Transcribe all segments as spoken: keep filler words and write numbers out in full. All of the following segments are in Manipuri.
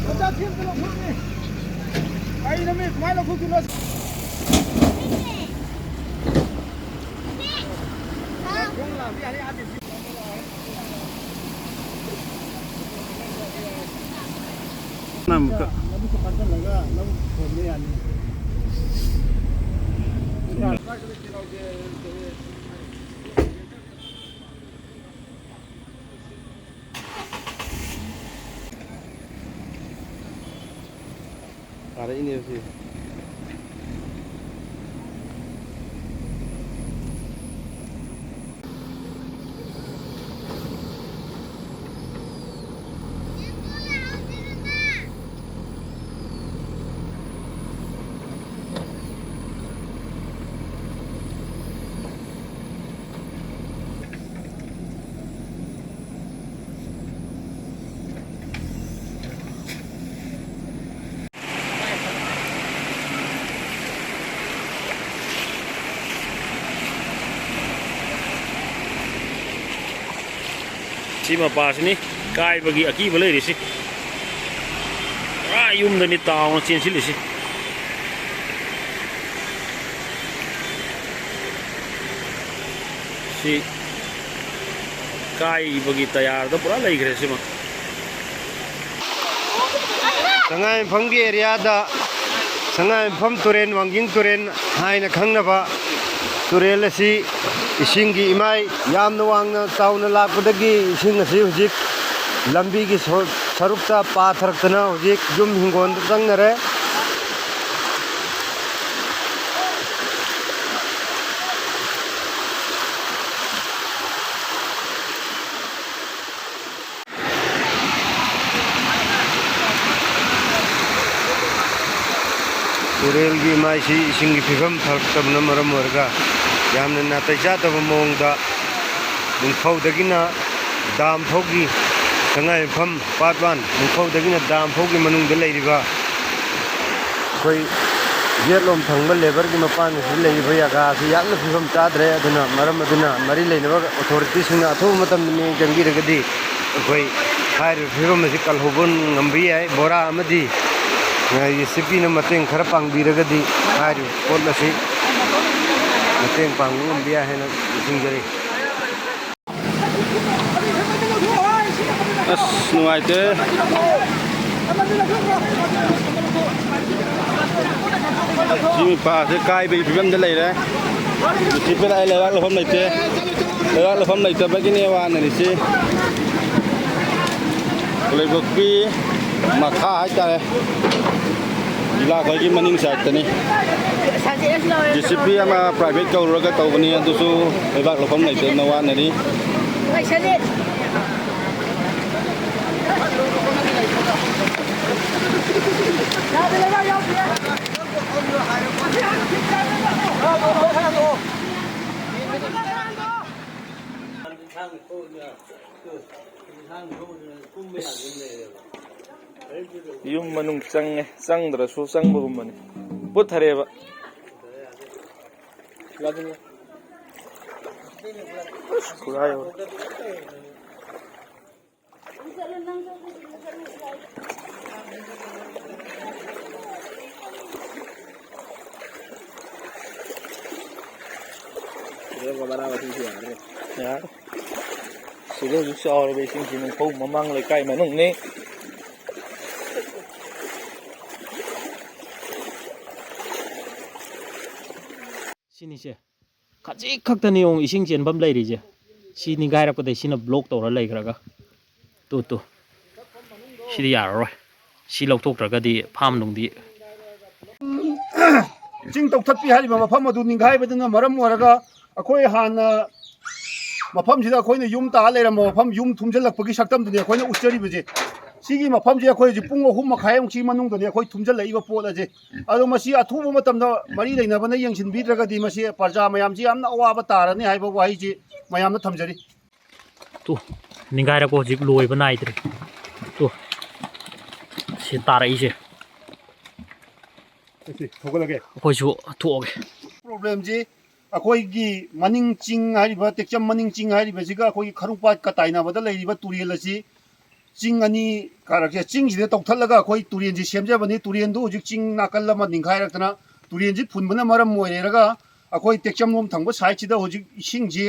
ꯃꯆꯥ ꯊꯦꯡꯅ ꯂꯧꯊꯣꯛꯅꯤ꯫ ꯀꯩꯅꯣꯃꯤ, ꯁꯨꯃꯥꯏꯅ ꯂꯧꯊꯣꯛꯇꯣꯏꯅꯣ? ꯑꯃꯨꯛꯀ꯫ ꯇꯥꯔꯛꯏꯅꯦ ꯁꯤ꯫ ꯁꯤ ꯃꯄꯥꯁꯤꯅꯤ ꯀꯥꯏꯕꯒꯤ ꯑꯀꯤꯕ ꯂꯩꯔꯤꯁꯤ꯫ ꯄꯨꯔꯥ ꯌꯨꯝꯗꯅꯤ ꯇꯥꯎꯅ ꯆꯦꯟꯁꯤꯜꯂꯤꯁꯤ꯫ ꯁꯤ ꯀꯥꯏꯕꯒꯤ ꯇꯌꯥꯔꯗ ꯄꯨꯔꯥ ꯂꯩꯈ꯭ꯔꯦ ꯁꯤꯃ꯫ ꯁꯉꯥꯏꯌꯨꯝꯐꯝꯒꯤ ꯑꯦꯔꯤꯌꯥꯗ ꯁꯉꯥꯏꯌꯨꯝꯐꯝ ꯇꯨꯔꯦꯜ, ꯋꯥꯡꯖꯤꯡ ꯇꯨꯔꯦꯜ ꯍꯥꯏꯅ ꯈꯪꯅꯕ ꯇꯨꯔꯦꯜ ꯑꯁꯤ ꯏꯁꯤꯡꯒꯤ ꯏꯃꯥꯏ ꯌꯥꯝꯅ ꯋꯥꯡꯅ ꯆꯥꯎꯅ ꯂꯥꯛꯄꯗꯒꯤ ꯏꯁꯤꯡ ꯑꯁꯤ ꯍꯧꯖꯤꯛ ꯂꯝꯕꯤꯒꯤ ꯁꯣ-, ꯁꯔꯨꯛꯇ ꯄꯥꯊꯔꯛꯇꯅ ꯍꯧꯖꯤꯛ ꯌꯨꯝ ꯍꯤꯡꯒꯣꯜꯗ ꯆꯪꯅꯔꯦ꯫ ꯇꯨꯔꯦꯜ ꯏꯃꯥ ꯏꯁꯤ ꯏꯁꯤꯡꯒꯤ ꯐꯤꯕꯝ ꯐꯔꯛꯇꯕꯅ ꯃꯔꯝ ꯑꯣꯏꯔꯒ ꯌꯥꯝꯅ ꯅꯥꯇꯩ ꯆꯥꯗꯕ ꯃꯑꯣꯡꯗ ꯅꯤꯡꯊꯧꯗꯒꯤꯅ ꯗꯥꯝ ꯐꯥꯎꯒꯤ ꯁꯉꯥꯏꯌꯨꯝꯐꯝ part one, ꯅꯤꯡꯊꯧꯗꯒꯤꯅ ꯗꯥꯝ ꯐꯥꯎꯒꯤ ꯃꯅꯨꯡꯗ ꯂꯩꯔꯤꯕ ꯑꯩꯈꯣꯏ ꯌꯦꯠꯂꯣꯝ ꯊꯪꯕ ꯂꯦꯕꯔꯒꯤ ꯃꯄꯥꯟ ꯑꯁꯤꯗ ꯂꯩꯔꯤꯕ ꯖꯒꯥ ꯑꯁꯤ ꯌꯥꯝꯅ ꯐꯤꯕꯝ ꯆꯥꯗ꯭ꯔꯦ꯫ ꯑꯗꯨꯅ ꯃꯔꯝ ꯑꯗꯨꯅ ꯃꯔꯤ ꯂꯩꯅꯕ ꯑꯣꯊꯣꯔꯤꯇꯤꯁꯤꯡꯅ ꯑꯊꯨꯕ ꯃꯇꯝꯗ ꯃꯤꯠꯌꯦꯡ ꯆꯪꯕꯤꯔꯒꯗꯤ ꯑꯩꯈꯣꯏ ꯍꯥꯏꯔꯤꯕ ꯐꯤꯕꯝ ꯑꯁꯤ ꯀꯜꯍꯧꯕ ꯉꯝꯕ ꯌꯥꯏ꯫ ꯕꯣꯔꯥ ꯑꯃꯗꯤ ꯖꯦ ꯁꯤ ꯄꯤꯅ ꯃꯇꯦꯡ ꯈꯔ ꯄꯥꯡꯕꯤꯔꯒꯗꯤ ꯍꯥꯏꯔꯤꯕ ꯄꯣꯠ ꯑꯁꯤ ꯃꯇꯦꯡ ꯄꯥꯡꯕ ꯉꯝꯕ ꯌꯥꯏ ꯍꯥꯏꯅ ꯅꯤꯡꯁꯤꯡꯖꯔꯤ꯫ ꯑꯁ, ꯅꯨꯡꯉꯥꯏꯇꯦ꯫ ꯁꯤ ꯃꯄꯥꯁꯦ ꯀꯥꯏꯕꯒꯤ ꯐꯤꯕꯝꯗ ꯂꯩꯔꯦ꯫ ꯁꯤ ꯄꯦꯔꯥꯏ ꯂꯩꯕꯥꯛ ꯂꯧꯐꯝ ꯂꯩꯇꯦ꯫ ꯂꯩꯕꯥꯛ ꯂꯧꯐꯝ ꯂꯩꯇꯕꯒꯤꯅꯦ ꯋꯥꯅꯔꯤꯁꯤ꯫ ꯂꯩꯕꯛꯄꯤ ꯃꯈꯥ ꯍꯥꯏꯇꯥꯔꯦ꯫ ꯖꯤꯂꯥ ꯈꯣꯏꯒꯤ ꯃꯅꯤꯡ ꯁꯥꯏꯠꯇꯅꯤ꯫ ꯖꯦ ꯁꯤ ꯄꯤ ꯑꯃ ꯄ꯭ꯔꯥꯏꯚꯦꯠ ꯀꯧꯔꯨꯔꯒ ꯇꯧꯕꯅꯤ, ꯑꯗꯨꯁꯨ ꯂꯩꯕꯥꯛ ꯂꯧꯐꯝ ꯂꯩꯇꯗꯅ ꯋꯥꯅꯔꯤ꯫ ꯌꯨꯝ ꯃꯅꯨꯡ ꯆꯪꯉꯦ, ꯆꯪꯗ꯭ꯔꯁꯨ ꯆꯪꯕꯒꯨꯝꯕꯅꯤ꯫ ꯄꯨꯊꯔꯦꯕ꯫ ꯑꯁ, ꯈꯨꯔꯥꯏ ꯌꯧꯔꯦ꯫ ꯁꯤꯗ ꯃꯅꯥ ꯃꯁꯤꯡꯁꯨ ꯌꯥꯔꯔꯣꯏ꯫ ꯌꯥꯔꯦ꯫ ꯁꯤꯗ ꯍꯧꯖꯤꯛ ꯆꯥꯎꯔꯤꯕ ꯏꯁꯤꯡꯁꯤ ꯅꯤꯡꯊꯧ ꯃꯃꯥꯡ ꯂꯩꯀꯥꯏ ꯃꯅꯨꯡꯅꯤ꯫ ꯁꯤꯅꯤꯁꯦ꯫ ꯈꯖꯤꯛ ꯈꯛꯇꯅꯤ ꯌꯦꯡꯉꯨ ꯏꯁꯤꯡ ꯆꯦꯟꯐꯝ ꯂꯩꯔꯤꯁꯦ꯫ ꯁꯤ ꯅꯤꯡꯈꯥꯏꯔꯛꯄꯗꯩ ꯁꯤꯅ ꯕ꯭ꯂꯣꯛ ꯇꯧꯔ ꯂꯩꯈ꯭ꯔꯒ꯫ Two, two. ꯁꯤꯗꯤ ꯌꯥꯔꯔꯣꯏ꯫ ꯁꯤ ꯂꯧꯊꯣꯛꯇ꯭ꯔꯒꯗꯤ ꯐꯥꯝ ꯅꯨꯡꯗꯤ ꯆꯤꯡ ꯇꯧꯊꯠꯄꯤ ꯍꯥꯏꯔꯤꯕ ꯃꯐꯝ ꯑꯗꯨ ꯅꯤꯡꯈꯥꯏꯕꯗꯨꯅ ꯃꯔꯝ ꯑꯣꯏꯔꯒ ꯑꯩꯈꯣꯏ ꯍꯥꯟꯅ ꯃꯐꯝꯁꯤꯗ ꯑꯩꯈꯣꯏꯅ ꯌꯨꯝ ꯇꯥ ꯂꯩꯔꯝꯕ ꯃꯐꯝ, ꯌꯨꯝ ꯊꯨꯝꯖꯤꯜꯂꯛꯄꯒꯤ ꯁꯛꯇꯝꯗꯨꯅꯤ ꯑꯩꯈꯣꯏꯅ ꯎꯠꯆꯔꯤꯕꯁꯦ꯫ ꯁꯤꯒꯤ ꯃꯐꯝꯁꯦ ꯑꯩꯈꯣꯏ ꯍꯧꯖꯤꯛ ꯄꯨꯡ ꯑꯍꯨꯝ ꯃꯈꯥꯏꯃꯨꯛꯁꯤ ꯃꯅꯨꯡꯗꯅꯤ ꯑꯩꯈꯣꯏ ꯊꯨꯝꯖꯤꯜꯂꯛꯏꯕ ꯄꯣꯠ ꯑꯁꯦ꯫ ꯑꯗꯣ ꯃꯁꯤ ꯑꯊꯨꯕ ꯃꯇꯝꯗ ꯃꯔꯤ ꯂꯩꯅꯕꯅ ꯌꯦꯡꯁꯤꯟꯕꯤꯗ꯭ꯔꯒꯗꯤ ꯃꯁꯤ ꯄ꯭ꯔꯖꯥ ꯃꯌꯥꯝꯁꯤ ꯌꯥꯝꯅ ꯑꯋꯥꯕ ꯇꯥꯔꯅꯤ ꯍꯥꯏꯕ ꯋꯥꯍꯩꯁꯤ ꯃꯌꯥꯝꯗ ꯊꯝꯖꯔꯤ꯫ ꯇꯨ, ꯅꯤꯡꯒꯥꯏꯔꯛꯄ ꯍꯧꯖꯤꯛ ꯂꯣꯏꯕ ꯅꯥꯏꯗ꯭ꯔꯦ꯫ ꯇꯨ, ꯁꯤ ꯇꯥꯔꯛꯏꯁꯦ꯫ ꯁꯤ ꯊꯣꯛꯒꯠꯂꯒꯦ꯫ ꯑꯩꯈꯣꯏꯁꯨ ꯊꯣꯛꯑꯒꯦ꯫ ꯄ꯭ꯔꯣꯕ꯭ꯂꯦꯝꯁꯤ ꯑꯩꯈꯣꯏꯒꯤ ꯃꯅꯤꯡ ꯆꯤꯡ ꯍꯥꯏꯔꯤꯕ, ꯇꯦꯛꯆꯝ ꯃꯅꯤꯡ ꯆꯤꯡ ꯍꯥꯏꯔꯤꯕꯁꯤꯒ ꯑꯩꯈꯣꯏꯒꯤ ꯈꯔꯨꯡꯄꯥꯠꯀ ꯇꯥꯏꯅꯕꯗ ꯂꯩꯔꯤꯕ ꯇꯨꯔꯦꯜ ꯑꯁꯤ ꯆꯤꯡ ꯑꯅꯤ ꯀꯥꯔꯛꯁꯦ, ꯆꯤꯡꯁꯤꯗ ꯇꯧꯊꯠꯂꯒ ꯑꯩꯈꯣꯏ ꯇꯨꯔꯦꯜꯁꯤ ꯁꯦꯝꯖꯕꯅꯤ꯫ ꯇꯨꯔꯦꯜꯗꯨ ꯍꯧꯖꯤꯛ ꯆꯤꯡ ꯅꯥꯀꯜ ꯑꯃ ꯅꯤꯡꯈꯥꯏꯔꯛꯇꯅ ꯇꯨꯔꯦꯜꯁꯤ ꯐꯨꯟꯕꯅ ꯃꯔꯝ ꯑꯣꯏꯔꯦꯔꯒ ꯑꯩꯈꯣꯏ ꯇꯦꯛꯆꯝꯂꯣꯝ ꯊꯪꯕ ꯁꯥꯏꯠꯁꯤꯗ ꯍꯧꯖꯤꯛ ꯏꯁꯤꯡꯁꯤ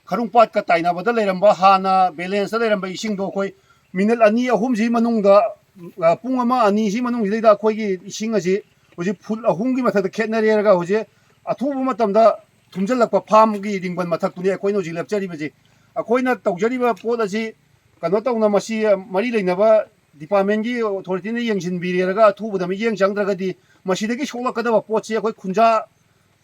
ꯈꯔꯨꯡꯄꯥꯠꯀ ꯇꯥꯏꯅꯕꯗ ꯂꯩꯔꯝꯕ, ꯍꯥꯟꯅ ꯕꯦꯂꯦꯟꯁꯇ ꯂꯩꯔꯝꯕ ꯏꯁꯤꯡꯗꯣ ꯑꯩꯈꯣꯏ ꯃꯤꯅꯤꯠ ꯑꯅꯤ ꯑꯍꯨꯝꯁꯤ ꯃꯅꯨꯡꯗ, ꯑ, ꯄꯨꯡ ꯑꯃ ꯑꯅꯤꯁꯤ ꯃꯅꯨꯡꯁꯤꯗꯩꯗ ꯑꯩꯈꯣꯏꯒꯤ ꯏꯁꯤꯡ ꯑꯁꯤ ꯍꯧꯖꯤꯛ ꯐꯨꯠ ꯑꯍꯨꯝꯒꯤ ꯃꯊꯛꯇ ꯈꯦꯠꯅꯔꯦꯔꯒ ꯍꯧꯖꯤꯛ ꯑꯊꯨꯕ ꯃꯇꯝꯗ ꯊꯨꯝꯖꯤꯜꯂꯛꯄ ꯐꯥꯝꯒꯤ ꯔꯤꯡꯕꯟ ꯃꯊꯛꯇꯨꯅꯤ ꯑꯩꯈꯣꯏꯅ ꯍꯧꯖꯤꯛ ꯂꯦꯞꯆꯔꯤꯕꯁꯤ꯫ ꯑꯩꯈꯣꯏꯅ ꯇꯧꯖꯔꯤꯕ ꯄꯣꯠ ꯑꯁꯤ ꯀꯩꯅꯣ ꯇꯧꯅ, ꯃꯁꯤ ꯃꯔꯤ ꯂꯩꯅꯕ ꯗꯤꯄꯥꯔꯠꯃꯦꯟꯒꯤ ꯑꯣꯊꯣꯔꯤꯇꯤꯅ ꯌꯦꯡꯁꯤꯟꯕꯤꯔꯦꯔꯒ ꯑꯊꯨꯕꯗ ꯃꯤꯠꯌꯦꯡ ꯆꯪꯗ꯭ꯔꯒꯗꯤ ꯃꯁꯤꯗꯒꯤ ꯁꯣꯛꯂꯛꯀꯗꯕ ꯄꯣꯠꯁꯤ ꯑꯩꯈꯣꯏ ꯈꯨꯟꯖꯥ,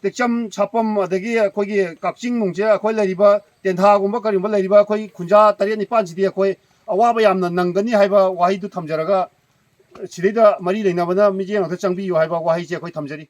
ꯇꯦꯛꯆꯝ, ꯁꯥꯄꯝ, ꯑꯗꯒꯤ ꯑꯩꯈꯣꯏꯒꯤ ꯀꯛꯆꯤꯡ ꯅꯨꯡꯁꯦ, ꯑꯩꯈꯣꯏ ꯂꯩꯔꯤꯕ ꯇꯦꯟꯊꯥꯒꯨꯝꯕ ꯀꯔꯤꯒꯨꯝꯕ ꯂꯩꯔꯤꯕ ꯑꯩꯈꯣꯏ ꯈꯨꯟꯖꯥ ꯇꯔꯦꯠ ꯅꯤꯄꯥꯟꯁꯤꯗꯤ ꯑꯩꯈꯣꯏ ꯑꯋꯥꯕ ꯌꯥꯝꯅ ꯅꯪꯒꯅꯤ ꯍꯥꯏꯕ ꯋꯥꯍꯩꯗꯨ ꯊꯝꯖꯔꯒ, ꯁꯤꯗꯩꯗ ꯃꯔꯤ ꯂꯩꯅꯕꯅ ꯃꯤꯠꯌꯦꯡ ꯑꯝꯇ ꯆꯪꯕꯤꯌꯨ ꯍꯥꯏꯕ ꯋꯥꯍꯩꯁꯦ ꯑꯩꯈꯣꯏ ꯊꯝꯖꯔꯤ꯫